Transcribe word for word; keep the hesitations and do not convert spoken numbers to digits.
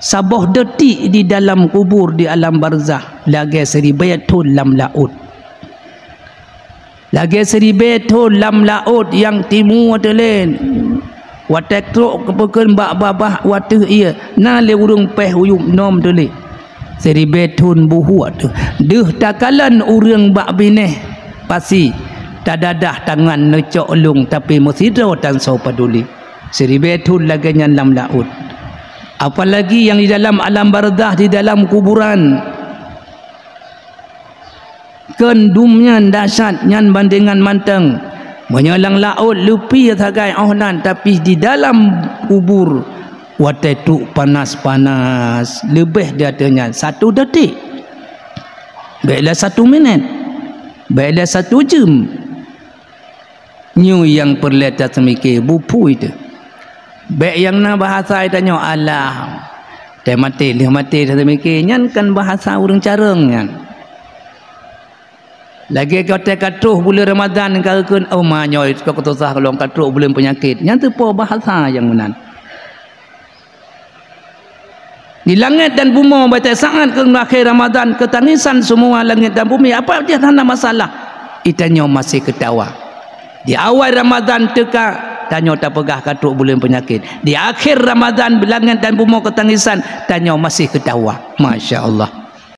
Saboh detik di dalam kubur di alam barzah lagée siribée thon lam laôt. Lagée siribée thon lam laôt nyang timu teuh lé. Watée trok keupeukeun bak babah wateueh ié, na lé ureuëng péh uyueb nom teuh lé. Siribée thon buhuk teuh. Deuh takalon ureuëng bak binéh pasi, tadadah tangan neucok lueng, tapi meusidroe tan soe paduli. Siribée thon lagée nyan lam laôt. Apalagi nyang di dalam alam barzah, di dalam kuburan. Kheun dum nyan dahsyat nyan bandengan mantong. Meunyoe lam laôt leupie sagai óh nan, tapi di dalam kubur watée trok panas-panas, leubeh di ateueh nyan satu detik. Bék lé satu minét, bék lé satu jeuem. Nyoe nyang peureulée taseumiké, bukui teuh. Bék nyang na bahasa tanyoe, "Alah, teuh maté, lheueh maté taseumiké," nyan kan bahasa ureuëng carông nyan. Lagée watée ka troh buleuen Ramadhan ka geukheun, "Oh, ma nyoe ka kutusah lôn, ka troh buleuen peunyakét." Nyan teuh po bahasa nyang meunan. Di langét dan bumoe, bak saát keu akhé Ramadhan, keutangisan seumua langét dan bumi. Apa jih hana masalah, geutanyoe maséh keutawa. Di awai Ramadhan teuka, tanyoe tapeugah ka trok buleuen peunyakét. Di akhé Ramadhan, langét dan bumoe keutangisan, tanyoe maséh keutawa. Masya Allah.